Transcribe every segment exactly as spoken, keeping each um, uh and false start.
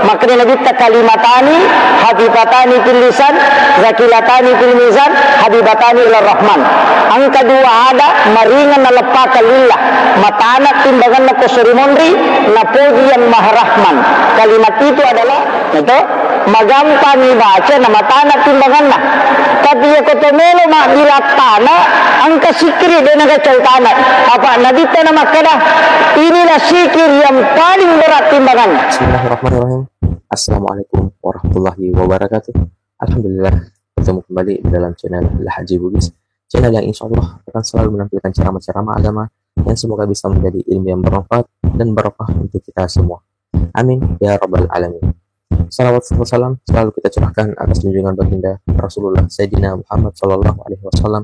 Makkeda Nabitta, "Kalimatani hafifatani fil lisan, zakilatani fil mizan, habibatani ila Rahman." Engka dua ada maringan naleppakang lillah, matana timbanganna ko sori monri, napoji Yang Maha Rahman. Kalimat itu adalah, itu, magampang ibaca na matana timbanganna. Tapi iya ko to melo mabbirattana, engka sikiri de nagacau tana. Apa Nabitta na makkeda, inilah sikir yang paling berat timbangannya. Bismillahirrahmanirrahim. Assalamualaikum warahmatullahi wabarakatuh. Alhamdulillah, bertemu kembali di dalam channel Lahajji Bugis, channel yang insya Allah akan selalu menampilkan ceramah-ceramah agama yang semoga bisa menjadi ilmu yang bermanfaat dan barokah untuk kita semua. Amin ya rabbal alamin. Salawat serta salam selalu kita curahkan atas junjungan baginda Rasulullah Sayyidina Muhammad sallallahu alaihi wasallam.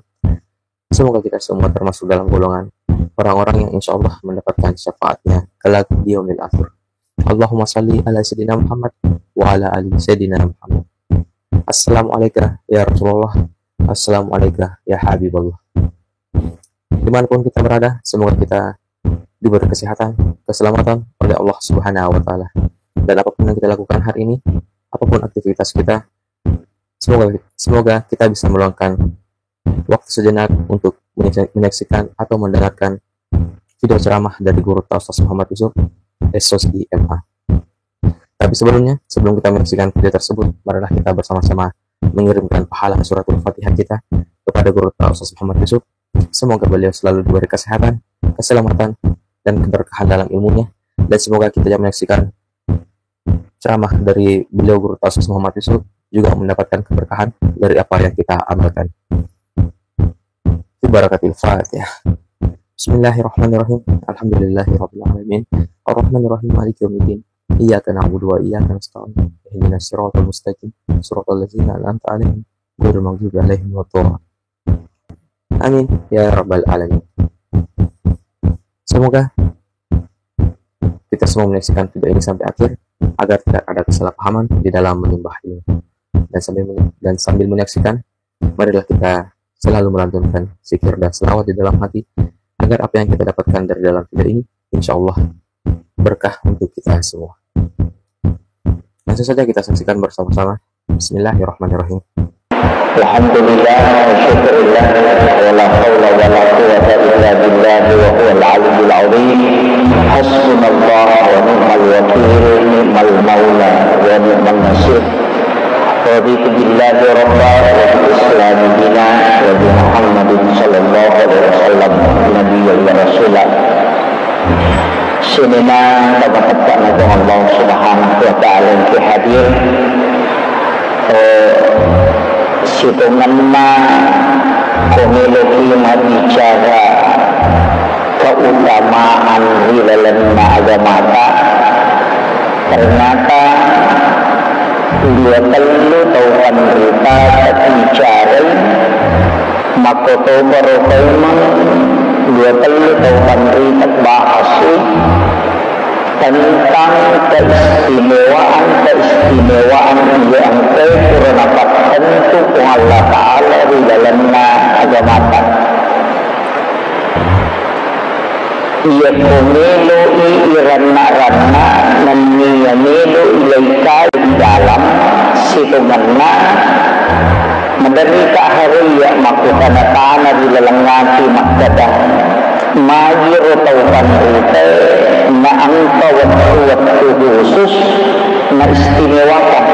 Semoga kita semua termasuk dalam golongan orang-orang yang insya Allah mendapatkan syafaatnya kelak di yaumil akhir. Allahumma salli ala Sayyidina Muhammad wa ala ali Sayyidina Muhammad. Assalamualaikum ya Rasulullah. Assalamualaikum ya Habiballah. Dimanapun kita berada, semoga kita diberi kesehatan, keselamatan oleh Allah Subhanahu wa Ta'ala. Dan apapun yang kita lakukan hari ini, apapun aktivitas kita, semoga semoga kita bisa meluangkan waktu sejenak untuk menyaksikan atau mendengarkan video ceramah dari Guru Ustaz Muhammad Yusuf, S O S I M A. Tapi sebelumnya, sebelum kita menyaksikan video tersebut, marilah kita bersama-sama mengirimkan pahala suratul Fatihah kita kepada Guru Ustaz Muhammad Yusuf. Semoga beliau selalu diberi kesehatan, keselamatan, dan keberkahan dalam ilmunya. Dan semoga kita yang menyaksikan ceramah dari beliau, Guru Ustaz Muhammad Yusuf, juga mendapatkan keberkahan dari apa yang kita amalkan. Bi barakatil Fatihah. Bismillahirrahmanirrahim. Alhamdulillahirabbil alamin. Arrahmanirrahim. Maliki yaumiddin. Iyyaka na'budu wa iyyaka nasta'in. Ihdinas siratal mustaqim. Siratal ladzina an'amta 'alaihim ghairil maghdubi 'alaihim waladdallin. Amin ya rabbal alamin. Semoga kita semua menyaksikan video ini sampai akhir agar tidak ada kesalahpahaman di dalam menyembah ini. Dan sambil men- dan sambil menyaksikan, marilah kita selalu melantunkan zikir dan selawat di dalam hati agar apa yang kita dapatkan dari dalam video ini insya Allah berkah untuk kita semua. Langsung saja kita saksikan bersama-sama. Bismillahirrahmanirrahim. Alhamdulillah, syukurillah, wala haula wala quwwata illa billahi wa huwal aliyyil azim. Hasbunallah wa ni'mal wakil, ni'mal maula wa ni'man nasir. Raditu billahi rabba wa bil islami dina wa bi Muhammadin sallallahu alaihi wasallam nabiyyan wa rasula. Sininna tamateppa'na Puang Allah Subhanahu wa Ta'ala engka hadir. Eh, sitongenna ko meloki mabbicara keutamaan ri lalenna agamata, ternyata dua tellu tau panrita tabbicarai. Makkotoparo paimeng dua tellu tau panrita bahasui tentang keistimewaan-keistimewaan iya engkae pura napattentu Puang Allah Ta'ala ri lalenna agamata. Iyako melo'i iranna-ranna nenniya melo'i laikai ri dalam sitongenna, maderita haraiya makkutana-tana ri laleng ati makkeda, magiro tau panritae naengka wettu-wettu khusus naistimewakan.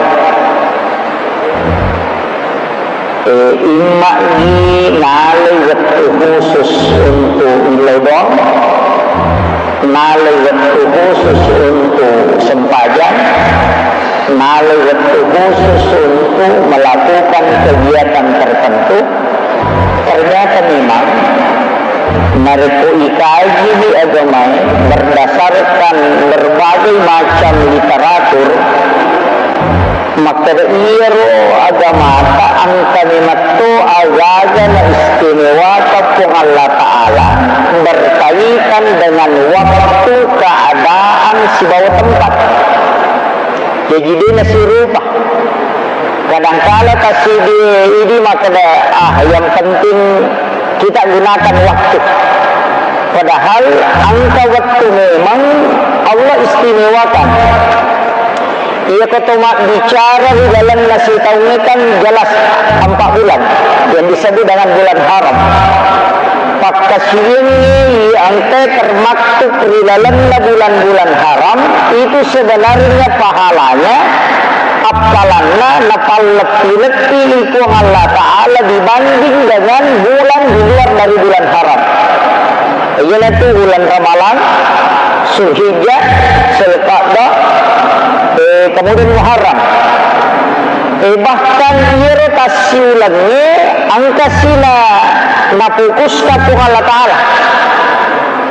Eh, imma'gi nalai wettu khusus untuk millau doang, nalai wettu khusus untuk sempajang, nalai wettu khusus untuk melakukan kegiatan tertentu. Ternyata memang narekko ikajiwi agamae berdasarkan berbagai macam literatur, makkeda iyaro agamata engka memetto agaga naistimewaka Puang Allah Ta'ala berkaitan dengan waktu, keadaan, sibawa tempat. Jaji de nasirupa. Kadangkala tasidi idi makkeda, ah, yang penting kita gunakan waktu. Padahal engka wettu memang Allah istimewakan. Iya ko to mabbicara ri lalenna sitaungnge kan jelas empat bulan yang disebut dengan bulan haram. Pakkasiwiangnge iya engkae termaktub ri lalenna bulan-bulan haram itu sebenarnya pahalanya appalanna napalleppi-leppi Puang Allah Ta'ala dibanding dengan bulan di luar dari bulan haram. Iyanatu bulan Ramalang, Zulhijjah, Zulqa'dah, eh, kemudian Muharram. Eh, bahkan iyaro tassiulengnge engkasi na-, napukuska Puang Allah Ta'ala.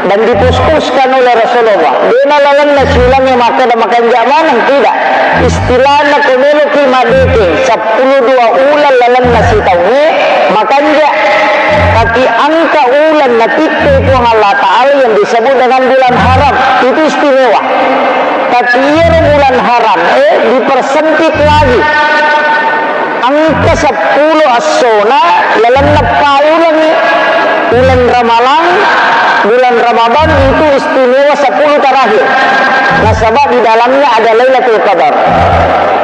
Dan dipukuskan oleh Rasulullah. Dena lalenna siulengnge makkeda makanja maneng, tidak. Istilahna ko meloki madekeng, seppulo dua uleng lalenna sitaungnge makanja. Tapi engka uleng natitte Puang Allah Ta'ala yang disebut dengan bulan haram, itu istimewa. Tapi iyaro bulan haram, eh, dipersempit lagi. Engka seppulo essona lalenna pauleng uleng Ramalang, bulan Ramadan itu istimewa sepuluh terakhir. Nasaba di dalamnya ada Lailatul Qadar.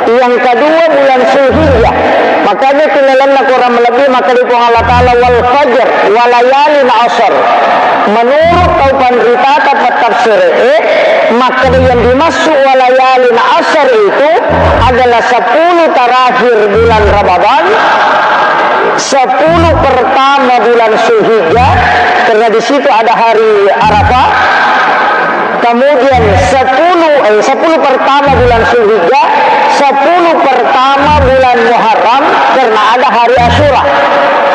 Yang kedua bulan Zulhijjah. Makanya di lalenna Quran melebih maka di Puang Allah Ta'ala wal fajr walayalin asr. Menurut tau panritata pettafsir, eh, maka yang dimaksud walayalin asr itu adalah sepuluh terakhir bulan Ramadan, sepuluh pertama bulan Zulhijjah, karena di situ ada hari Arafah. Kemudian sepuluh, eh, sepuluh pertama bulan Zulhijjah, sepuluh pertama bulan Muharram, karena ada hari Asyura,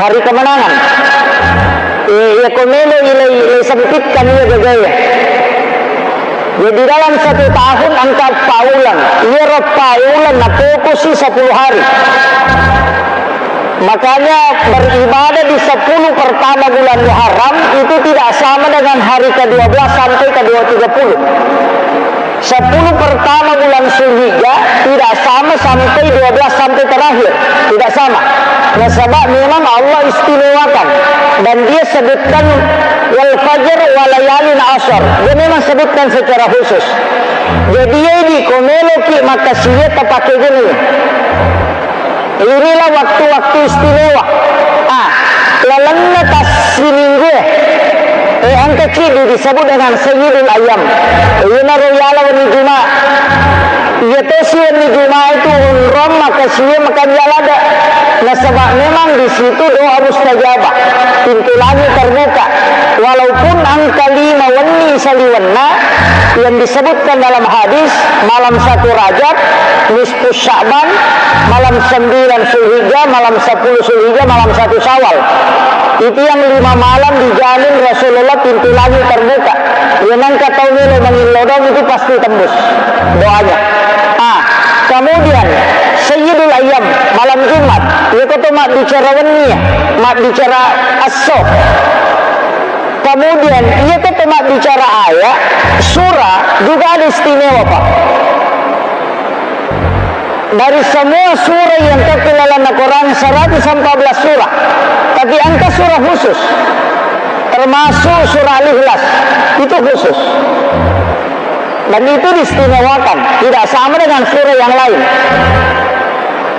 hari kemenangan. Eh, iya ko melo ilai, ilai sempitkan iya gagae. Jadi dalam satu tahun engka pauleng, iyaro pauleng napokosi sepuluh hari. Makanya beribadah di sepuluh pertama bulan Muharram itu tidak sama dengan hari kedua belas sampai kedua tiga puluh. Sepuluh pertama bulan Zulhijjah tidak sama sampai dua belas sampai terakhir. Tidak sama. Nasaba memang Allah istimewakan. Dan dia sebutkan wal fajr wa layalin asr. Dia memang sebutkan secara khusus. Jadi, iya idi ko meloki makkasiwiang tapake guna. Inilah waktu-waktu istimewa. Ah, lalenna tassiminggu, eh, engka ciddi disebut dengan Sayyidul Ayyam. Iyanaro yala wenni Juma. Iya tosi wenni Juma itu onrong makkasiwiang makanja ladde. Nasaba memang di situ doa mustajabah. Pintu langit terbuka. Walaupun engka lima wenni saliwenna yang disebutkan dalam hadis, malam satu Rajab, nisfu Sya'ban, malam sembilan Zulhijjah, malam sepuluh Zulhijjah, malam satu Syawal. Itu yang lima malam dijamin Rasulullah pintu langit terbuka. Yang engka tau melo mangillau doang itu pasti tembus doanya. Ah, kemudian Sayyidul Ayyam, malam Jumat, iya ko to mabbicara wenni, mabbicara esso. Kemudian, iya ko to mabbicara ayat, surah juga ada istimewa, Pak. Dari semua surah yang terkenal dalam Quran, seratus empat belas surah. Tapi engka surah khusus, termasuk surah Al-Ikhlas, itu khusus. Dan itu diistimewakan, tidak sama dengan surah yang lain.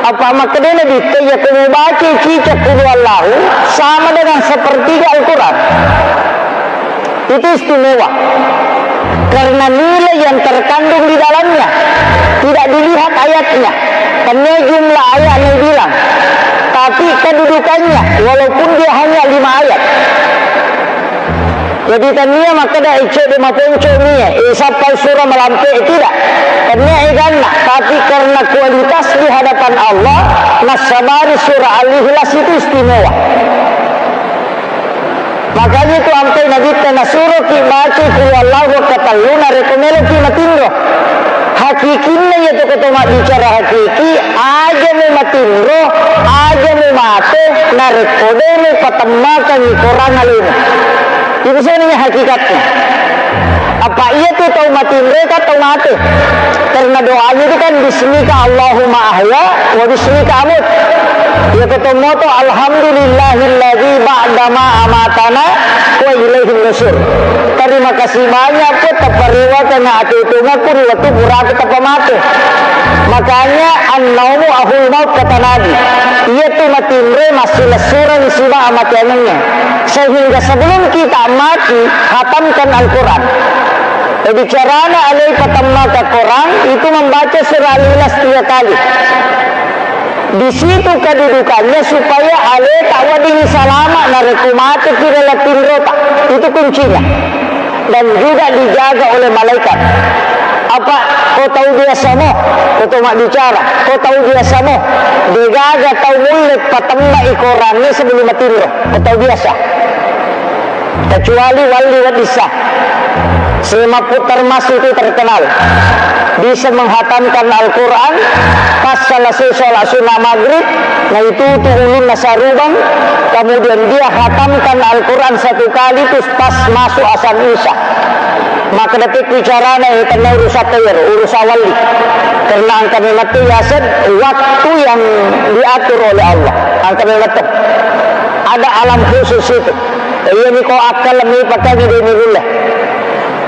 Apa makkedana Nabitta, iya ko mubaca cicak qul huwallahu sama dengan sepertiga Al-Quran. Itu istimewa. Karena nilai yang terkandung di dalamnya tidak dilihat ayatnya. Hanya jumlah ayat yang bilang. Tapi kedudukannya, walaupun dia hanya lima ayat. Jadi tania makkeda ecce de maponco nie, eh, sappai surah malampe, tidak. Tania eganna, tapi karena kualitas di hadapan Allah, nassabari surah Al-Ikhlas itu istimewa. Makanya itu ampai Nabitta nasuroki baca qul huwallahu katellu narekko meloki matinro. Hakikinna iya toko to mabbicara hakiki, aja mu matinro, aja mu mate, narekko de mu patemmakangi korang alena. Itu sebenarnya hakikatnya. Apa iya tu tau matinro kan tau mate. Karena doanya itu kan bismika Allahumma ahya wa bismika amut. Iya ko to moto alhamdulillahilladzi ba'dama amatana wa ilaihin nusur. Terima kasih banyak pun taparewa kena atutungaku ri wettu puraka tapamate. Makanya, "An-naumu akhul maut," kata Nabi. Iyatu matinroe massilessureng siba amateangengnge. Sehingga sebelum kita mati, hatamkan Al-Quran. Jadi carana alai patemmaka Quran itu membaca surah Al-Ikhlas tiga kali. Di situ kedudukannya supaya aleta weddingngi salama narekko mateki dalam tinrota. Itu kuncinya. Dan juga dijaga oleh malaikat. Apa ko tau biasa mo, ko tau mabbicara, ko tau biasa mo, degaga tau mulle patemma i Qurangnge sebelum matinro, ko tau biasa. Kecuali wali wedding sah. Semaput termasuk itu terkenal. Bisa menghatamkan Al-Quran pas selesai sholat sunnah maghrib, nah itu tuh ulunna sarubang, kemudian dia hatamkan Al-Quran satu kali itu pas masuk azan Isya. Maka detik bicarana, eh, tenna urusatta iyaro, urusa walli. Karena engka memang tu yaseng waktu yang diatur oleh Allah. Engka memang tu. Ada alam khusus itu. Iya ni ko akal mi pakai ni deni lullah.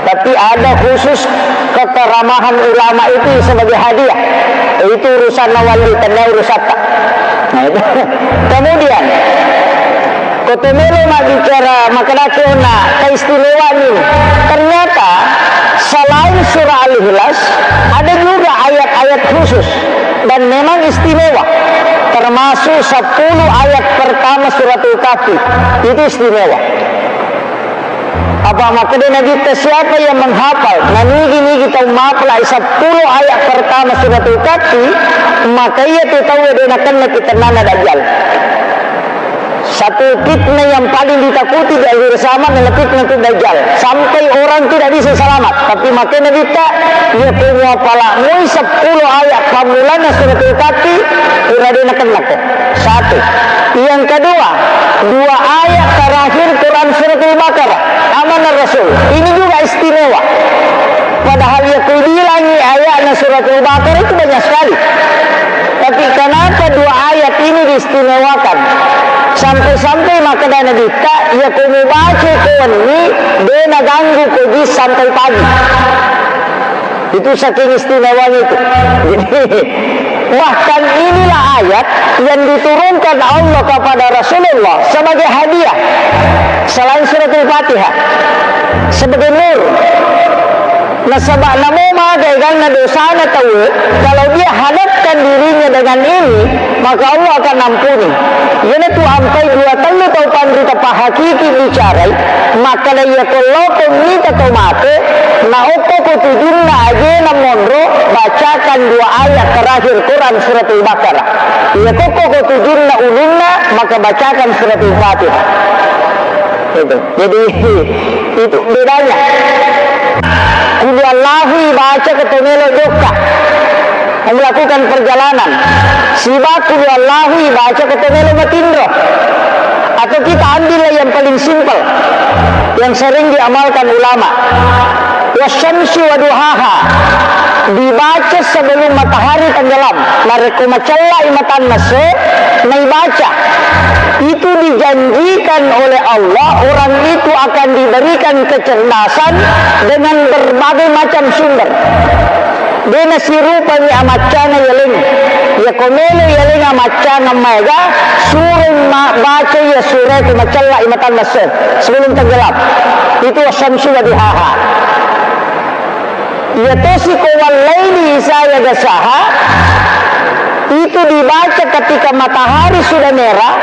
Tapi ada khusus kekeramahan ulama itu sebagai hadiah. Itu urusan nawali, tenna urusatta. Nah, itu. Kemudian, ko tu melo mabbicara makkeda onna keistimewaan ini. Ternyata selain surah Al-Ikhlas, ada juga ayat-ayat khusus dan memang istimewa. Termasuk sepuluh ayat pertama suratul Kahfi. Itu istimewa. Apa makkeda Nabitta, siapa yang menghafal, nanigi-nigi tau mapalai sepuluh ayat pertama suratul Kahfi, maka iya tu tau de nakenna ki tennana Dajjal. Satu fitnah yang paling ditakuti di akhir zaman adalah fitnah tu Dajjal. Sampai orang tidak bisa selamat. Tapi makkeda Nabitta, iya ko muapala mui sepuluh ayat pammulana suratul Kahfi, pura de nakenna ko. Satu. Yang kedua, dua ayat terakhir Quran Suratul Baqarah. Amanah Rasul. Ini juga istimewa. Padahal ya kubilangi ayatnya Suratul Baqarah itu banyak sekali. Tapi kenapa dua ayat ini diistimewakan? Sampai-sampai makkeda Nabitta, ya ko mubaca ko wenni, de naganggu ko ji sampai pagi. Itu saking istimewanya itu. Jadi, bahkan inilah ayat yang diturunkan Allah kepada Rasulullah sebagai hadiah selain suratul Fatihah, sebagai nur. Nasaba namo maga eganna dosana tauwe, kalau dia hadapkan dirinya dengan ini, maka Allah akan ampuni. Iyanatu ampai dua tellu tau panrita pahakiki bicarai, makkeda iya ko loko mita tau mate, na okko ko tujunna ajena monro, bacakan dua ayat terakhir Quran suratul Baqarah. Iya kokko ko tujunna ulunna, maka bacakan suratul Fatihah. Itu. Jadi, itu bedanya. Qul huwallahu ibaca ko to melo jokka, melakukan perjalanan. Siba qul huwallahu ibaca ko to melo matinro. Atau kita ambillah yang paling simpel, yang sering diamalkan ulama. Wasyamsi wa duhaha. Dibaca sebelum matahari tenggelam. Narekko macellai matanna se, naibaca. Itu dijanjikan oleh Allah, orang itu akan diberikan kecerdasan dengan berbagai macam sumber. De nasirupani amaccana yaleng. Iya ko melo yaleng amaccana maega, sureng ma-, baca iya surah itu macellai matanna se sebelum tenggelam. Itu wasyamsi wa duhaha. Iya tosi ko wallaili iza yaghsyaha, itu dibaca ketika matahari sudah merah,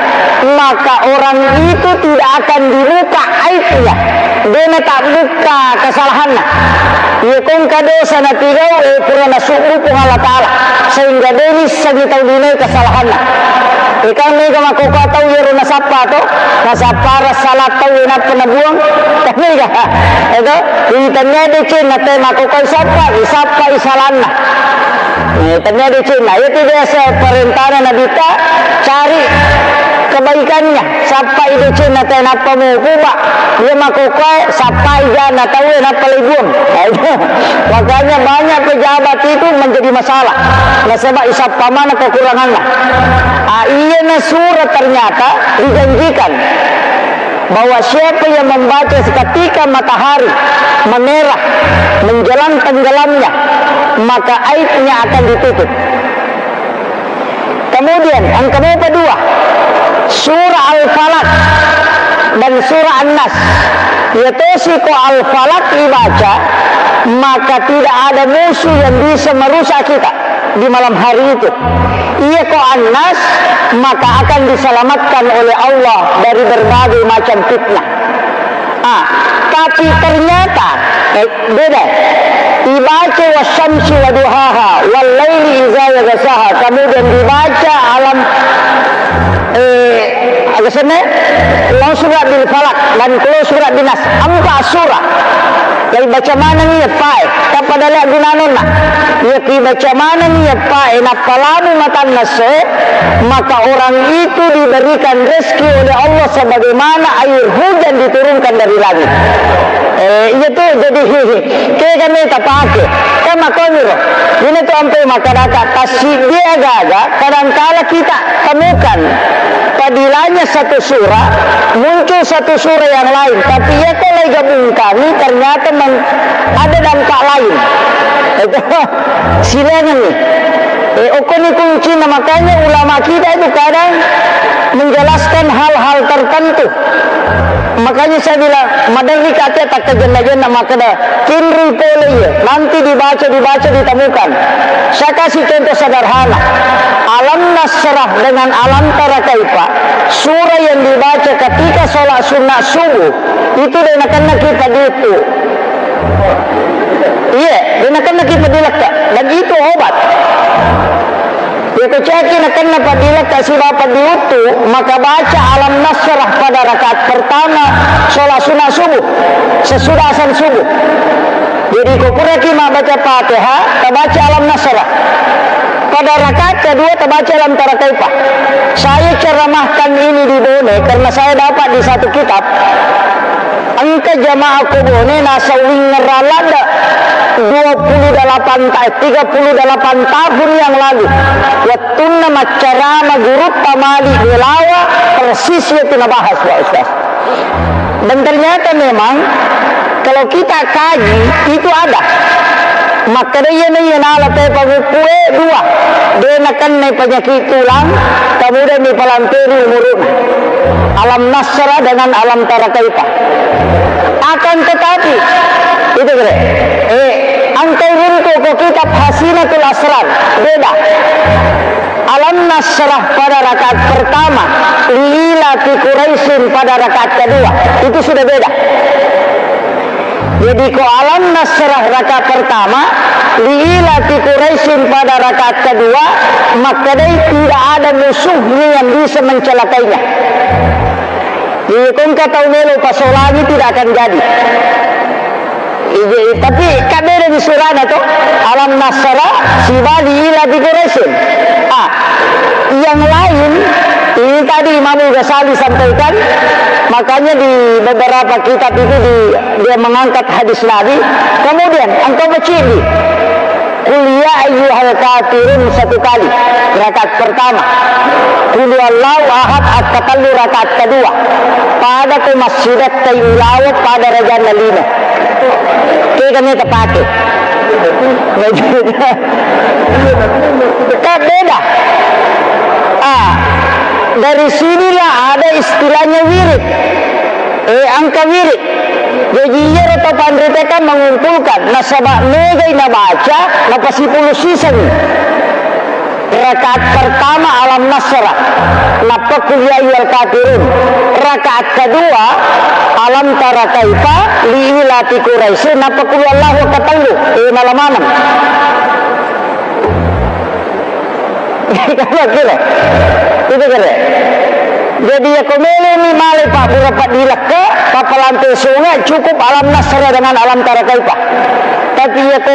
maka orang itu tidak akan dibuka aibnya. De natabbukka kesalahanna. Iya ko engka dosa natigau, eh, pura nasubbu Puang Allah Ta'ala, sehingga de nissengi tau linoe kesalahanna. Eh, kan mega makkokkoe tau iyaro nasappa to, nasappara salah tau, eh, nappa nabuang. Kan mega. Eto, ri tennia decenna te makkokkoe sappa, isappa isalanna. Eh, tennia decenna. Iyatu biasa parentana Nabitta, cari kebaikannya. Sappai decenna te nappa mupuba. Iya makkokkoe sappai jana tauwe nappa leibuang. Makanya banyak pejabat itu menjadi masalah. Nasaba isappa mana kekuranganna. Ah, iya nasura ternyata dijanjikan bahwa siapa yang membaca ketika matahari memerah menjelang tenggelamnya, maka aibnya akan ditutup. Kemudian, engka mopa dua, surah Al-Falaq dan surah An-Nas. Iya tosi ko Al-Falaq ibaca, maka tidak ada musuh yang bisa merusak kita di malam hari itu. Iya ko An-Nas, maka akan diselamatkan oleh Allah dari berbagai macam fitnah. Ah, tapi ternyata, eh, beda. Ibaca wasyamsi waduhaha, wal laili idza yaghsyaha. Kemudian dibaca alam, eh, aga senna? Qul a'udzu birabbil falaq dan qul a'udzu birabbin nas. Empat surah. Jadi baca maneng iya pae. Tapada lea gunanonna. Iya ki baca maneng iya pae, nappa lamu matanna se, maka orang itu diberikan rezeki oleh Allah sebagaimana air hujan diturunkan dari langit. Eh, iya tu, jadi, kega meta pake. Kan makoniro. Ini tu ampe masyarakat tasik dia gaga, kadangkala kita temukan padilanya satu surah, muncul satu surah yang lain. Tapi ya kalau gabungkan, ternyata meng-, ada dampak lain. Itu silakan nih. Eh, okko ni kuncinya, makanya ulama kita itu kadang menjelaskan hal-hal tertentu. Makanya saya bilang, maderri kate takkajenna-jenna makkeda, kinri pole iya, nanti dibaca, dibaca, ditemukan. Saya kasih contoh sederhana. Alam Nasrah dengan Alam Tara Kaifa, surah yang dibaca ketika sholat sunnah subuh, itu de nakenna kita diutu. Iya, de nakenna kita dilekka. Dan itu obat. Yako caki nakenna padilekka sibawa padiutu, maka baca Alam Nasrah pada rakaat pertama sholat sunnah subuh, sesudah azan subuh. Jadi, ko puraki mabbaca Fatihah, tabaca Alam Nasrah. Pada rakaat kedua, tabaca Alam Tara Kaifa. Saya ceramahkan ini di Bone karena saya dapat di satu kitab. Engka jamaah ko Bone nasawing ngerang ladde dua puluh delapan ta-, tiga puluh delapan tahun yang lalu. Wettunna maccarama gurutta Malik Belawa, persis itu nabahas, Pak Ustaz. Dan ternyata memang kalau kita kaji, itu ada. Makkeda iyana iya nala te pangukku e dua, de nakenna penyakit tulang, kemudian dipalampiri umuruna. Alam Nasrah dengan Alam Tara Kaifa. Akan tetapi, itu kira, eh, engka runtu ko kitab Hasinatul Asrar, beda. Alam Nasrah pada rakaat pertama, liilafi Quraisyin pada rakaat kedua, itu sudah beda. Jadi, ko Alam Nasrah rakaat pertama, liilafi Quraisyin pada rakaat kedua, makkedai tidak ada musuhnya yang bisa mencelakainya. Jadi, ko engka tau melo pasolangi, tidak akan jadi. Ije, tapi kan beda di surana to. Alam Nasrah sibawa liilafi Quraisyin. Ah, yang lain, ini tadi Imam Ghazali sampaikan, makanya di beberapa kitab itu di, dia mengangkat hadis Nabi. Kemudian engkau baca di Qul ya ayyuhal kafirun satu kali, rakaat pertama. Qul huwallahu ahad, akkatellu, rakaat kedua. Pada ko massidekkai ulawa pada rajanna lino. Kega meta pake. Kan beda. Ah, dari sinilah ada istilahnya wirid. Eh, engka wirid. Jadi, iyaro tau panrita kan mengumpulkan, nasaba megai nabaca, napasipulu siseng. Rakaat pertama Alam Nasrah, nappa Qul ya ayyuhal kafirun. Rakaat kedua Alam Tara Kaifa, liilafi Quraisy, nappa Qul huwallahu, katellu. Eh, nala maneng. Kira-kira. Itu kira. Jadi, ya, ko meloni male pabbura paddilekka, pappalampe sunga, cukup Alam Nasrah dengan Alam Tara Kaifa. Tapi, ya, ko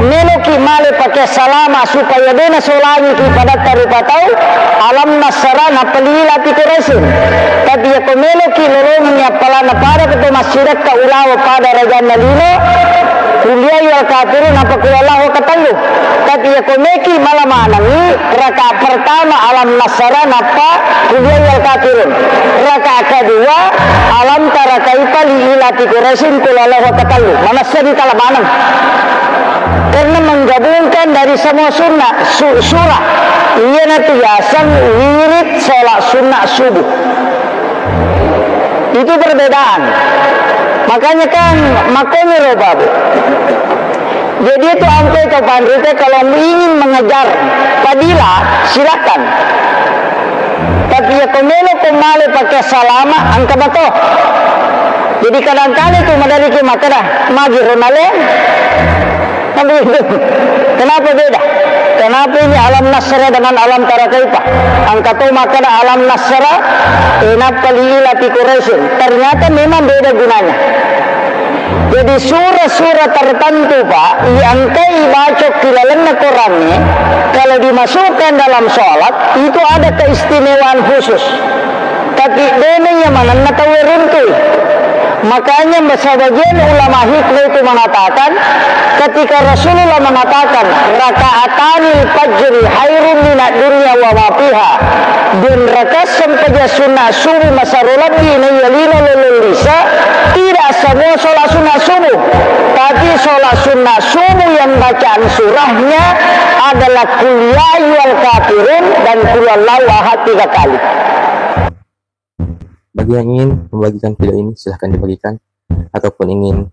meloki male pakai salama supaya dena solangiki padatta rupa tau, Alam Nasrah nappa liilafi Quraisyin. Tapi, ya, ko meloki lolongi appalana pada ko massidekka ulawa pada rajanna lino, Qul ya ayyuhal kafirun, nappa Qul huwallahu, katellu. Tapi ya ko meki mala manengngi, rakaat pertama Alam Nasrah, nappa Qul ya ayyuhal kafirun. Rakaat kedua Alam tara kaifa, li ilafi Quraisyin, Qul huwallahu, katellu. Manessani tala maneng. Karena menggabungkan dari semua sunnah, su-, surah. Iyanatu yaseng wirid sholat sunnah subuh. Itu perbedaan. Makanya kan makomiro babu. Jadi itu angkai to panrite kalau ingin mengejar fadilah silakan. Tapi ya ko melo ko male pakai salama angka mato. Jadi kadang kali tu madari ke makkeda magi ronale. Kan begitu. Kenapa beda? Kenapa ini alam nasra dengan alam tara kaifa? Angka to makkeda alam nasra, eh, nappa li ila fi Quraisyin. Ternyata memang beda gunanya. Jadi surah-surah tertentu, Pak, yang kai baca di dalamnya Qurannya, kalau dimasukkan dalam sholat, itu ada keistimewaan khusus. Tapi dena iya manenna tauwe runtui. Makanya sebagian ulama hikmah itu mengatakan, ketika Rasulullah mengatakan, "Raka'atanil fajri khairum minad dunya wa ma fiha." Dan rakaat sempajang sunnah subuh masaro lebbi naiya lino lolong lisa, tidak semua sholat sunnah subuh. Tapi sholat sunnah subuh yang bacaan surahnya adalah Qul ya ayyuhal kafirun dan Qul huwallahu ahad tiga kali. Bagi yang ingin membagikan video ini, silahkan dibagikan. Ataupun ingin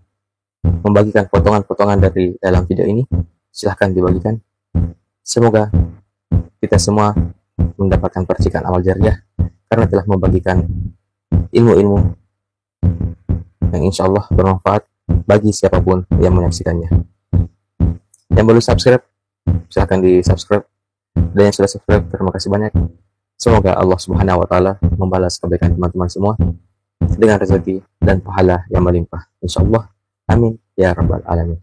membagikan potongan-potongan dari dalam video ini, silahkan dibagikan. Semoga kita semua mendapatkan percikan amal jariah karena telah membagikan ilmu-ilmu yang insya Allah bermanfaat bagi siapapun yang menyaksikannya. Yang belum subscribe, silahkan di-subscribe. Dan yang sudah subscribe, terima kasih banyak. Semoga Allah Subhanahu wa Ta'ala membalas kebaikan teman-teman semua dengan rezeki dan pahala yang melimpah. Insya Allah. Amin. Ya Rabbal Alamin.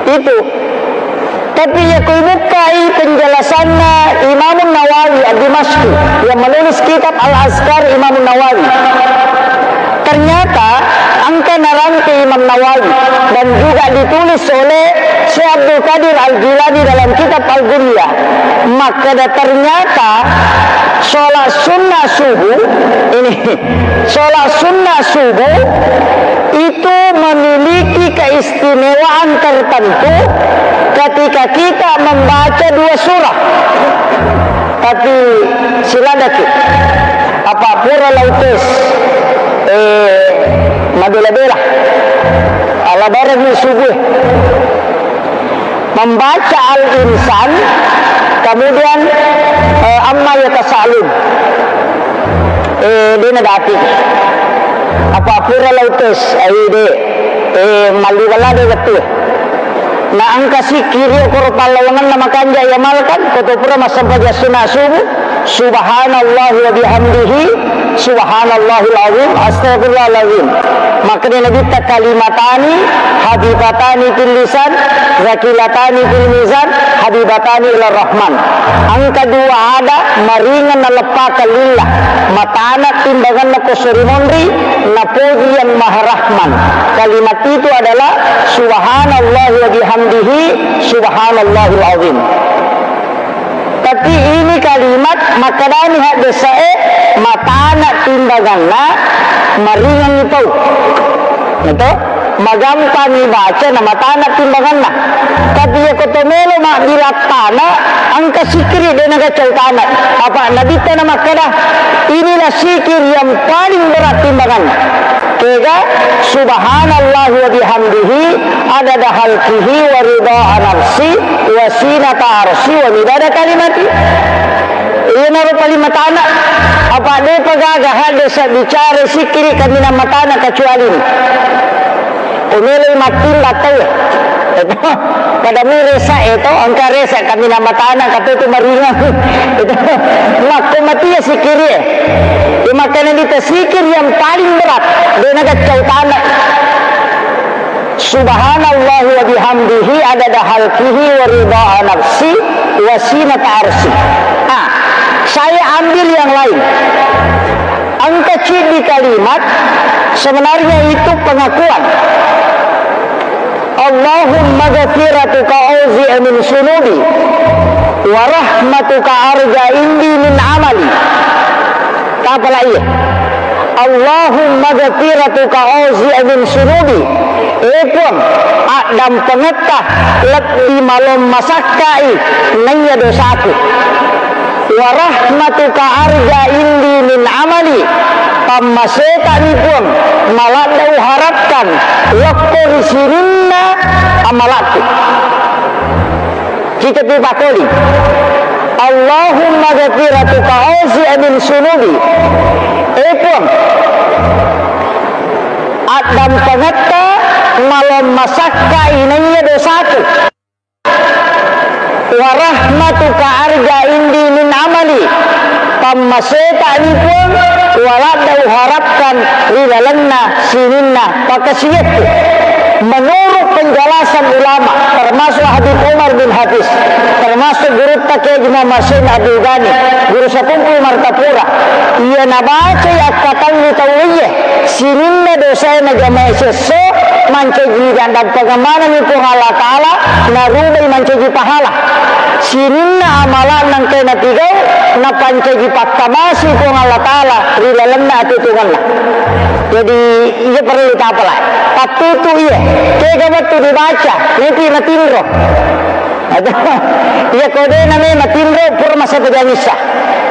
Itu. Tapi ya kui bukai penjelasannya Imam Nawawi Ad-Dimashqi yang menulis kitab Al-Azkar Imam Nawawi. Ternyata engka narangke Imam Nawawi dan juga ditulis oleh Syekh Abdul Qadir Al-Jilani dalam kitab Al-Ghunyah. Makkeda ternyata sholat sunnah subuh ini, sholat sunnah subuh itu memiliki keistimewaan tertentu ketika kita membaca dua surah. Tapi siladaki, apa pura lautes, eh, mabela-bela. Ala bareng subuh. Membaca Al-Insan, kemudian, eh, Amma Yatasaalun. Eh, dena dati. Apa pura lautes, ai de, eh, malli bala de betul. Na engka sikkiri okoro pallawangenna makanja iamalkan, koto pura massempajang sunna subuh, subhanallah wa bihamdihi, subhanallahil azim, astagfirullahalazim. Makkeda Nabitta, kalimatani habibatani fil lisan, zakilatani fil mizan, habibatani ila rahman. Engka dua ada maringan naleppakang lillah, matana timbanganna poso ri monri, napoji yang maha rahman. Kalimat itu adalah subhanallah wa bihamdihi, subhanallahil azim. Tapi ini kalimat makkedani haddesae matana timbanganna maringanni pau. Gitu? Magampangi baca na matana timbanganna. Tapi ya koto melo mabbirattana engka sikiri de naga cautana. Apa Nabitta na makkeda, inilah sikir yang paling berat timbanganna. Kega, subhanallah wa bihamdihi, adada khalqihi wa ridha nafsi wa sinata arsi wa midada kalimati. Iyanaro paling matana, apa depa gaga hadde sa bicara sikiri kaminang matana kecuali ni. Umeloi mattimba tau. Pada mi resa eto, engka resa kaminang matana katutu maringang. Itu makko matia sikiri. Di makanya dita sikir yang paling berat. De naga cautana. Subhanallah wa bihamdihi adada khalqihi wa ridha nafsi wa sinata arsi. Ah, saya ambil yang lain. Engka ciddi kalimat sebenarnya itu pengakuan. Allahumma ghafiratuka auzi'a min sunubi wa rahmatuka arja indi min amali. Tapala iya. Allahumma ghafiratuka auzi'a min sunubi E Puang, addampengetta lebbi malommasakkai naiya dosaku. Wa rahmatuka arja indi min amali, pammasetani Puang, maladda uharapkan lokko ri sininna amalakku. Kita pi pakoli. Allahumma ghafiratuka awsi' min sunubi. E Puang, addampengetta malommasakka inaiya dosaku. Wa rahmatuka arja indi min amali. Pammasetani Puang, waladda uharapkan ri lalenna sininna pakasiwekku. Menurut penjelasan ulama, termasuk Habib Umar bin Hafiz, termasuk gurutta Kiai Haji Muhammad Hussein Abdul Ghani, guru Sapumpul Martapura, iya nabacai akkatellu tauwe, sininna dosae najamae siesso, mancaji dampengeng manenni Puang Allah Ta'ala, narubai mancaji pahala. Sininna amala'na engkae napigau, napancaji pakkamasi Puang Allah Ta'ala ri lalenna atutungenna. Jadi, iya perlu tapalai. Pattutu iya. Kega wettu dibaca, nepi matinro. Aduh, iya ko de name matinro, pura massempajang issa.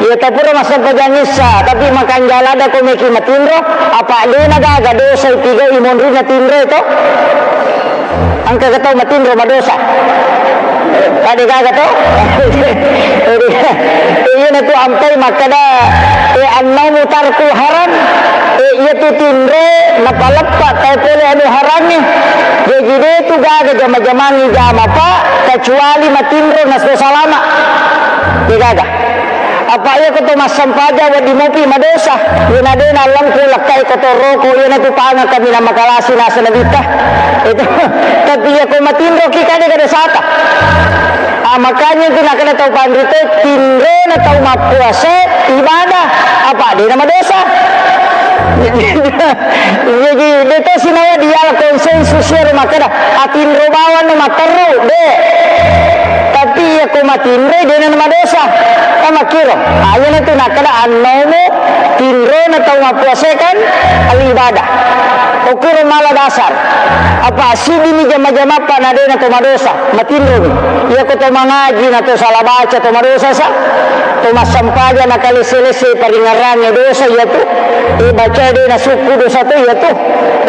Iya to pura massempajang issa, tapi makanja ladda ko meki matinro, apa de na gaga dosa ipigau imonri na tinro to? Engka ga tau matinro madosa? Pada gaga to? Jadi, iyana tu ampai makkeda, e, annaumu tarkul haram, e, iya tu tinro napaleppa tau pole anu harangnge. Jaji de tu gaga jama-jamangi jama pa, kecuali matinro naso salama. De gaga. Apa iya ko to massempajang wedding mopi madosa. Iyana de na lengku lekkai ko to roko, iyana tu pangeng kaminang makalasi naseng nabitta. Itu. Tapi iya ko matinro ki kade kada sata. Ah, makanya itu nakada tau panrita, tinrona tau mappuasa ibadah. Apa de na madosa. Jadi, de to sinawa diala konsensus iyaro makkeda, atinro bawang no matteru, de. Tapi iya ko matinroi, de na madosa. Kan makkiro. Aja na tu nakkeda annomo tinrona tau mappuasa kan al ibadah. Okiro mala dasar. Apa sidini jama-jama pa na de na to madosa. Matinromi. Iya ko to mangaji na to salah baca to madosa sa. To massempajang na kalesse-lesse paringerrangnge dosa iya tu. E, baca de na sukku dosa to iya tu.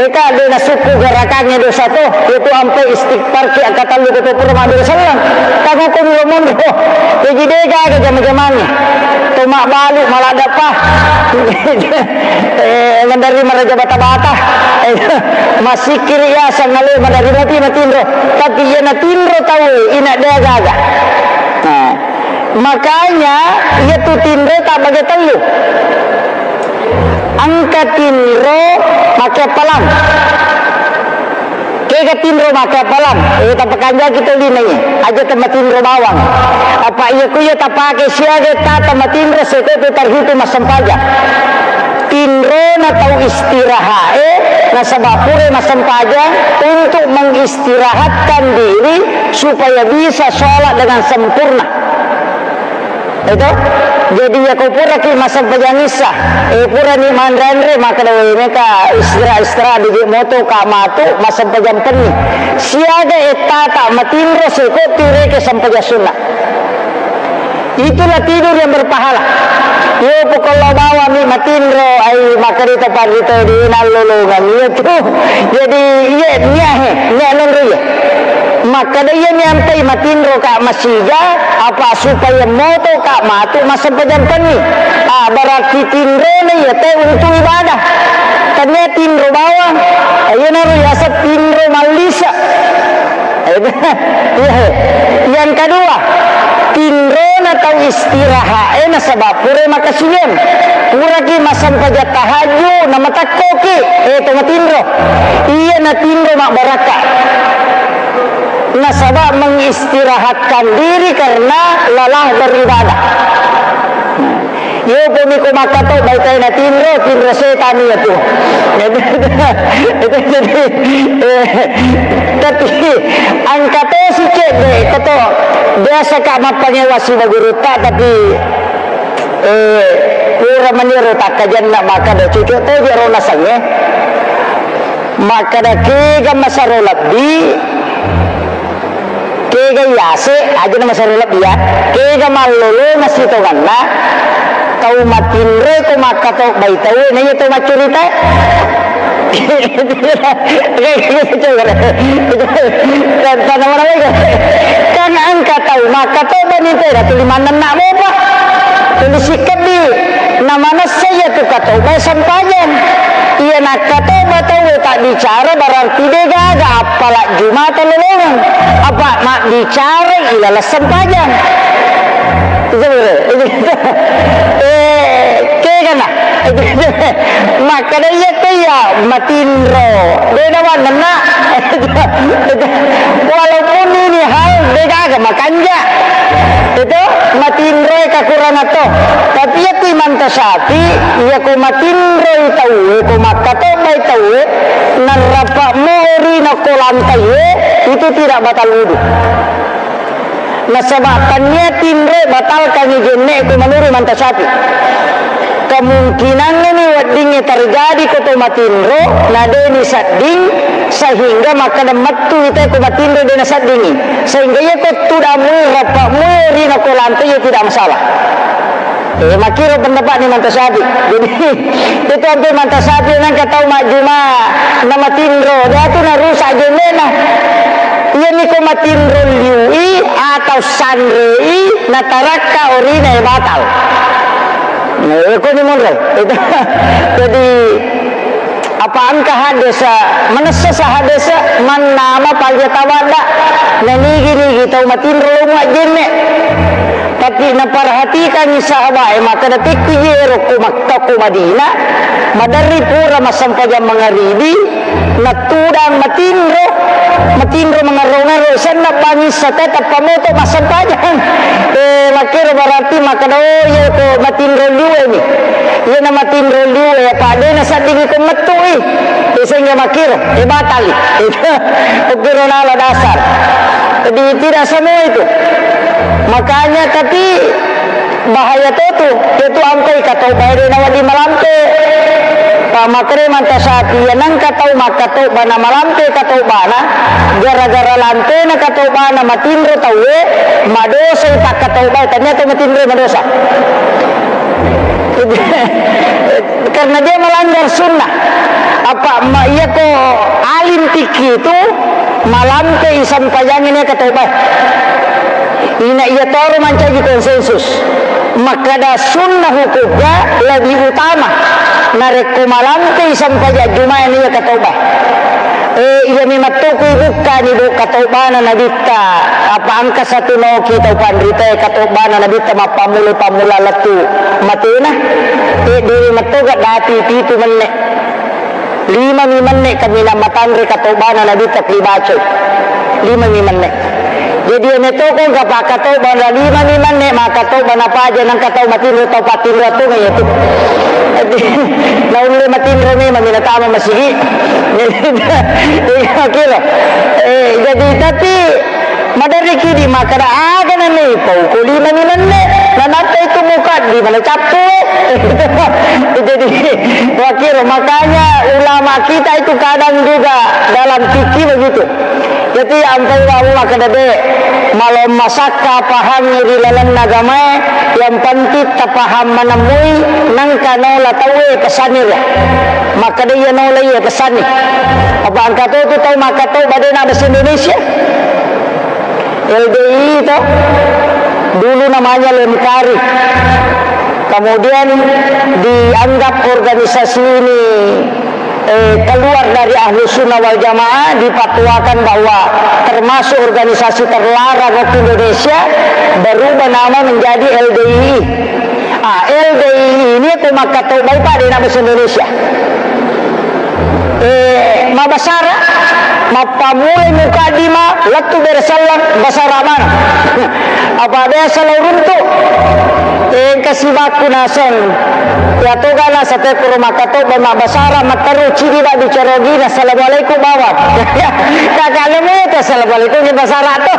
E, ka de na sukku gerakangnge dosa to. Iya tu ampe istighfar ki akkatellu ko to pura mabbere selleng. Tamo ko miro monro. Jaji de gaga jama-jamangnge. To mabbalu maladda pa. E, menderri maraja bata-bata. E, massikkiri ya sangale menderri mati matinro. Tapi iya na tinro tau ina de gaga. Nah. Makanya, iya tu tinro tabbage tellu. Engka tinro make palang. Kega tinro make palang? E, tapakanjaki toli nai. Aja temmatinro bawang. Apa iya ku iya tapake siaga ta temmatinro seko tu terhitung massempajang. Tinrona tau istirahat e, nasaba pura massempajang untuk mengistirahatkan diri supaya bisa sholat dengan sempurna. Itu. Jadi, iya ko puraki massempajang issa, e, purani manre-anre, makkeda, "We, meka istirahat-istirahat, didi moto ka matu massempajang penni." Siaga ettata matinro seko tireke sempajang sunna. Itulah tidur yang berpahala. Yo, pokoknya bawa mi matinro, ai, makkeda to parito di nallolongan. Iya tu. Jadi, iya, nia he, nia nonro iya. Makkeda iya miampai matinro ka masija, apa supaya moto ka matu massempajang penni. Ah, berarti tinrona iya te untuk ibadah. Tania tinro bawang, ayo naro yasa tinro mallisa. Iya. Yang kedua, tinrona tau istirahat, eh, nasaba pura makasiwiang. Puraki massempajang tahajud, namatakkoki, eh, to matinro. Iya natinro mabbarakka. Nasaba mengistirahatkan diri karena lelah beribadah. Yo, pumi ko makkato, baita na tinro, tinro setan iya tu. Itu jadi, eh, tapi angka to si cedde, kato biasa ka mappangewa siba gurutta, tapi, eh, pura maniro takkajanna maka do cucu to jero nasengnge. Makkeda kega masero lebbi, kega yase, aja na masero lebbi ya. Kega mallolonga sitongenna, tau matinro ko makkatobbai tau, naiya tau maccurita. Tana mana lagi? Kan engka tau makkatobba ni tena tuli mannenna mopa. Tuli sikkeddi. Na manessa iya tu katoba sempajang. Iya nakkatoba tauwe tak bicara berarti de gaga appala jumata lolongang. Apa mabbicara ilala sempajang. Itu betul. Eh, kegana. Makkeda iya ko iya matinro. De na mannenna. Walaupun ini hal de gaga makanja. Itu matinro kakurang atau. Tapi iya ku Imam Tasyafi, iya ko matinroi tauwe, ko makkatobbai tauwe, narrapa moori na ko lantaiwe, itu tidak batal wudu. Nasaba tania tinro batalkan jenne ko menurut Imam Tasyafi. Kemungkinan ini weddingnge terjadi ko to matinro, na de ni sedding, sehingga makkeda mettu ita ko matinro de na seddingi. Sehingga iya ko tudamui, rappamui, rina ko lantai, iya tidak masalah. Eh, makkiro pendapat ni Imam Tasyafi. Jadi, itu ampe Imam Tasyafi nangka tau majjuma na matinro, dia tu na rusak jendena. Iya ni ko matinro liui atau sanrei na tarakka orina e batal. Nah, iya ko ni monro. Itu. Jadi, apa engka haddesa, manessa sa haddesa, mannama paja tawadda, na nigi-nigi tau matinro lo muajjenne. Tapi naperhatikangngi sahabae, makkeda tekki je ero ko Makkah ko Madinah, maderri pura massempajang mangaribi, natudang matinro, matinro mangarro-ngarro, senna bangissa tetap pamoto massempajang. Eh, makkero berarti makkeda, oh, iya ko matinro liwe ni. Iyana matinro liwe, apa de naseddingi ko mettui. Eh, sehingga makkiro, eh, batali. Okkiro nala dasar. Jadi tidak semua itu. Makanya, tapi bahaya to tu, itu ampai katoba de nawedding malampe. Pa makkere Imam Tasyafi, iya nengka tau makkatoba na malampe katobana, gara-gara lampena katobana matinro tauwe, madosai pakkatoba, tania to matinro madosa. Karena dia melanggar sunnah. Apa ma-, iya ko alim fikih itu malampe i sempajangi ne katoba. Ina iya toro mancaji konsensus. Makkeda sunnah hukumnya lebih utama narekko malampe i sempajang Jumae ne iya katoba. Eh, iya memang to ku ibukkani, Bu, katobana Nabitta, apa engka satu noki tau panritae katobana Nabitta mappammula-pammula lettu matena. Eh, dewe mettoga dati pitu menne. Lima mi menne kaminang matanre katobana Nabitta ri baco. Lima mi menne. Jadi iyana to ko engka pakkatoba na lima mi menne, makkatoba na paja nengka tau matinro, tau pattinro tu iya tu. Jadi, naulle matinro memang mi natama masigi. Iya, kira. Eh, jadi, tapi maderri kidi makkeda aga na mepau ko lima mi menne, nanappa itu mukaddimah na cappu. Jadi, makkiro, makanya ulama kita itu kadang juga dalam fikih begitu. Jadi, ampai wau makkeda de, malom masakka pahangngi ri lalenna agamae, yang penting tapahang manemui, nengka nola tauwe pesanni ria. Makkeda iya nola iya pesanni. Apa engka to tu tau makkatoba de na bahasa Indonesia? L D I I to, dulu namanya Lemkari, kemudian dianggap organisasi ini, eh, keluar dari Ahlus Sunnah wal Jamaah, dipatuakan bahwa termasuk organisasi terlarang waktu Indonesia, berubah nama menjadi L D I I. Ah, L D I I ini ko makkatobai Pak de na bahasa Indonesia. Eh, mabbasara, mappammulai mukaddimah, lettu bere selleng, basara maneng. Apa biasa lao runtu. Engka sibakku naseng. Ya toga naseng te kuro makkatobba mabbasara matteru cidi mabbicara ogina, "Assalamualaikum bawang." Kakak lemu itu, "Assalamualaikum," ya basara to.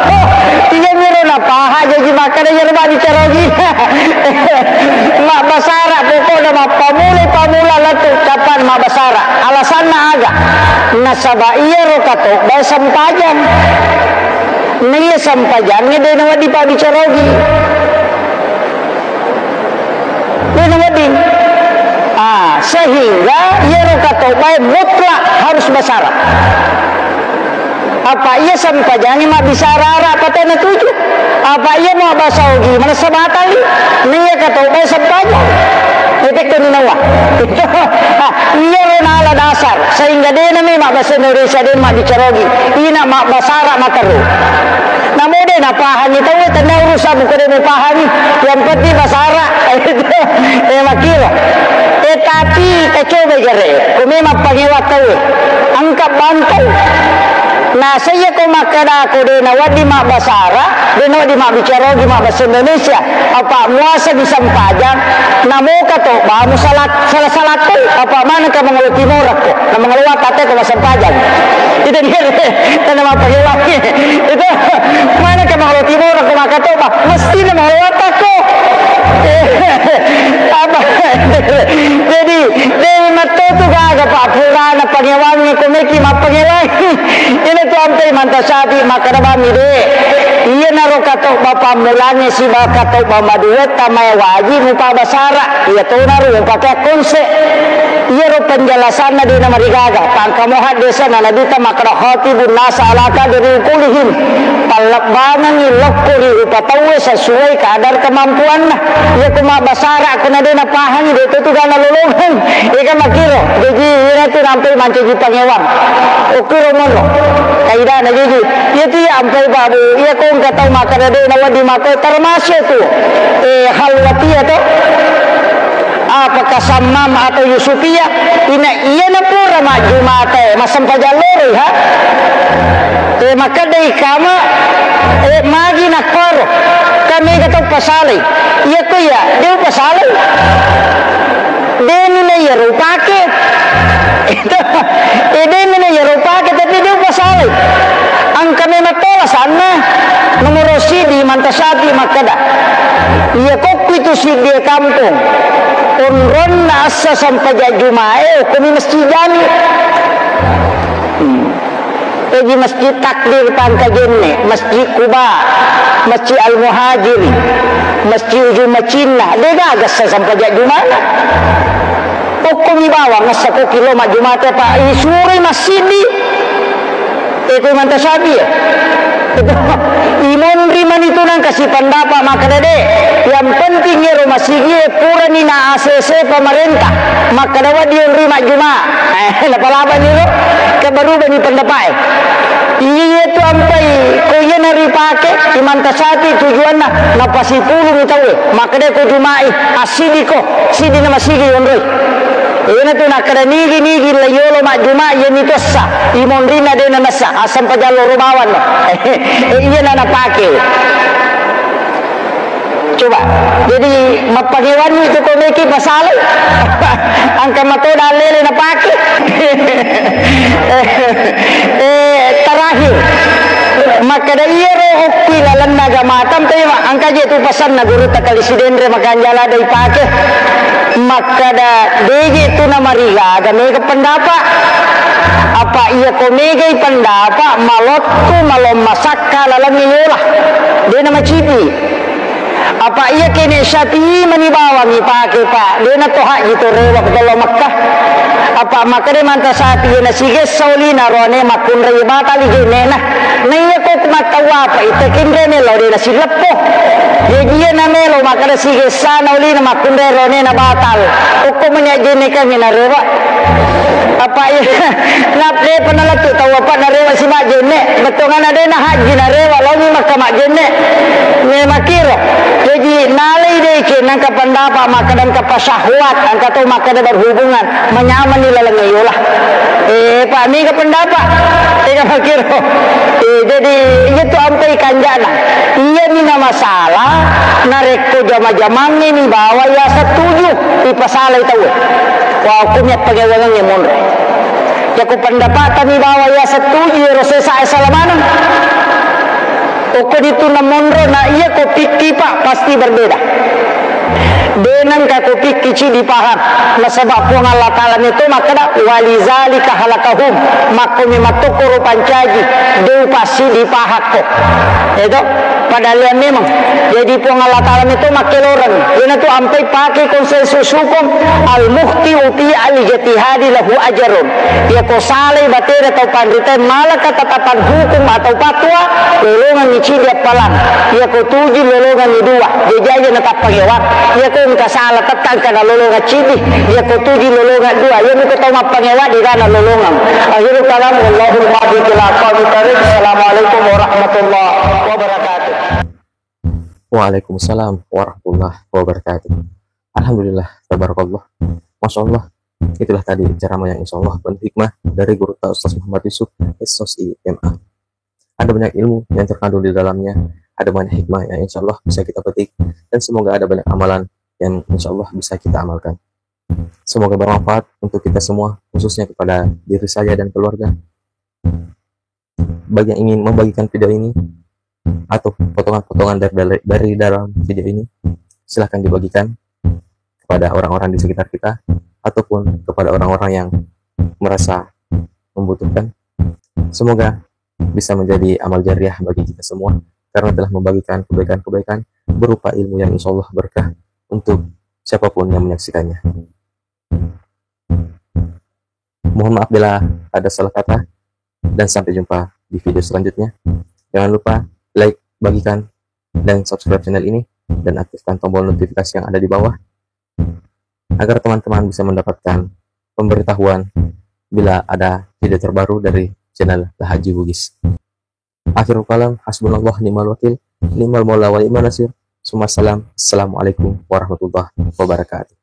Iya miro napaha jaji makkada iyaro mabbicara ogina. Mabbasara pokokna mappamulai pamula lettu kapan mabbasara. Alasanna aga? Nasaba iyaro katobba sempajang. Naiya sempajangnge de nawedding pabbicara ogi. De nawedding. Ah, sehingga iyaro katobbae mutlak harus basara. Apa iya sempajangnge mabbisara ara patena tuju? Apa iya mabbasa ogi manessa batali? Naiya katobbae sempajang. Etekko ni nawa. Ah, iyaro nala dasar. Sehingga de nami mabbasa Indonesia, de mabbicara ogi. Ina mabbasara matteru. Namo de napahangi tauwe, tenna urusan buka de mupahangi. Yang penting basara. Eh, makkiro. Eh, tapi, eh, coba jere. Ko memang pangewang tauwe. Angka bantau. Nah, saya ko makkada ko de nawedding mabbasara, de nawedding mabbicara ogi mabbasa Indonesia. Apa muasa di sempajang, namoka to, ba musala Salah-salah tu, apa maneng ka mangolo timoro ko, na mangolo wata te ko massempajang. Itu dia, tanda mappakewangi. Itu maneng ka mangolo timoro ko makkatobba, mesti na mangolo wata ko. Apa? Jadi, de matto tu gaga, Pak, purana pangewangi ko meki mappakewangi. Ina tu ampe manta sapi makkada bami de. Iya naro katobba pammulangi siba katobba madua tamae waji mupa basara. Iya tona ru mupake akkonse. Iyaro penjelasanna de namarigaga. Pangkamo haddesana Nabitta makkada khatibun nasa ala qadri uqulihim. Pallebbangengi lokko ri rupa tauwe sesuai kadar kemampuanna. Iya ko mabbasara ko na de napahangi de to tu gana lolongeng. Iya kan makkiro. Jaji iyana tu nampai mancaji pangewang. Okkiro monro. Kaidana jaji. Iya tu iya ampai babu. Iya ko engka tau makkada de nawedding makko termasuk tu. Eh, halwatia to. Apakah Sammam atau Yusufia? Ina iyana pura majjumata, eh, massempajang loroi, ha? Eh, makkedai kama, eh, magi nakkoro. Kan mega tau pasalai. Iya ko iya, de upasalai. Deni na iyaro upake. Eh, deni na iyaro upake, tapi de upasalai. Engka memang tola sanna. Nomoro sidi manta sapi makkeda. Iya kokku itu siddi kampung. Onronna assa sampaja Jumae, okkomi masjid jami. Hmm. Jaji Masjid Takbir Pangkajenne, Masjid Quba, Masjid Al-Muhajir, Masjid Ujung Macinna, de gaga assa sampaja Jumana. Okkomi bawang assa ko kilo majjumate, Pak, isuroi masjid di. Eh, ko manta sapi ya. Imonri mani tu nangka sipendapa makkeda de. Yang penting ero masigi e purani na A C C pemerintah. Makkeda wedding onri majjuma. Eh, napalabani ro. Ke berubah ni pendapat e. Iya tu ampai ko iya naripake imanta sapi tujuanna napasipulung tau e. Makkeda ko jumai asidi ko, sidi na masigi onroi. Iyana tu nakkeda nigi-nigi la yolo majjuma, iyami tu essa. Imonrina de nanessa, asam pajallo ro bawang. Eh, iyana napake. Coba. Jadi, mappagewanni tu ko meki pasalai. Angka matoda lele napake. Eh, terakhir. Makkeda iyaro okki lalenna agama tampe, angkaje tu pasanna gurutta kali Sidenre makanjala dai pake. Makkada, deje tu namarigaga mega pendapa. Apa iya ko megai pendapa, malottu, malommasakka laleng yola. De namacidi. Apa iya kene Syafi'i mani bawang ipake, Pak. De na to haji to rewa ko tolo Mekkah. Apa makkeda manta Syafi'i na sigessa olina rone makkunrai batali jennena. Naiya ko mattawwa apa ita kinrene lao de nasileppo. Jaji iya namelo makkeda sigessana olina makkunrai ronena batal. Okko mani ajjennekangngi narewa. Apa iya naplepa nalettu tau apa narewa si majjenne. Bettongana de na haji narewa laomi Makka majjenne. Memakiro. Jaji nalai de kene Engka pendapat makkeda engka pasyahwat, engka to makkeda berhubungan, manyameng ni laleng yola. Eh, Pak, mega pendapat. Tega makkiro. Eh, jadi, iya tu ampai kanjana. Iya ni na masalah, narekko jama-jamangnge ni bawa ya setuju, ipasalai tau. Wah, hukumnya pengewangan yang monro. Ya ku pendapat ni bawa ya setuju, ya rosesa salamaneng. Okko ditu na monro, na iya ko pikki, Pak, pasti berbeda. De nengka ko pikki ci dipaham. Nasaba Puang Allah Ta'ala meto makkeda, "Walizalika halakahum." Makko memang tokkoro pancaji, de upassi dipahakko. Edo, padahal memang. Jadi Puang Allah Ta'ala meto makkeloreng. Iyana tu ampai pakai konsensus hukum, al-mukhti'u fi al-ijtihadi lahu ajrun. Iya ko salai batena tau panrita, malaka tatapan hukum atau fatwa, lolongangngi cidi appalang. Iya ko tuju, lolongangngi dua. Jajaja na tappangewang. Iya ko engka sala tettang kana lolongang cidi. Iya ko tuju, lolongang dua. Iya muko tau mappangewang de gana lolongang. Akhirul kalam, wallahul muwaffiq ila aqwamit thariq. Assalamualaikum warahmatullahi wabarakatuh. Waalaikumsalam warahmatullahi wabarakatuh. Alhamdulillah, tabarakallah. Masya Allah, itulah tadi ceramah yang insya Allah penuh hikmah dari guru kita Ustaz Muhammad Yusuf, S O S I M A. Ada banyak ilmu yang terkandung di dalamnya, ada banyak hikmah yang insya Allah bisa kita petik, dan semoga ada banyak amalan yang insya Allah bisa kita amalkan. Semoga bermanfaat untuk kita semua, khususnya kepada diri saya dan keluarga. Bagi yang ingin membagikan video ini atau potongan-potongan dari, dari, dari dalam video ini, silahkan dibagikan kepada orang-orang di sekitar kita ataupun kepada orang-orang yang merasa membutuhkan. Semoga bisa menjadi amal jariah bagi kita semua karena telah membagikan kebaikan-kebaikan berupa ilmu yang insya Allah berkah untuk siapapun yang menyaksikannya. Mohon maaf bila ada salah kata, dan sampai jumpa di video selanjutnya. Jangan lupa like, bagikan, dan subscribe channel ini, dan aktifkan tombol notifikasi yang ada di bawah, agar teman-teman bisa mendapatkan pemberitahuan bila ada video terbaru dari channel Lahaji Bugis. Akhirul kalam, hasbunallah ni'mal wakil, ni'mal maula wa ni'man nasir. Summa salam. Assalamualaikum warahmatullahi wabarakatuh.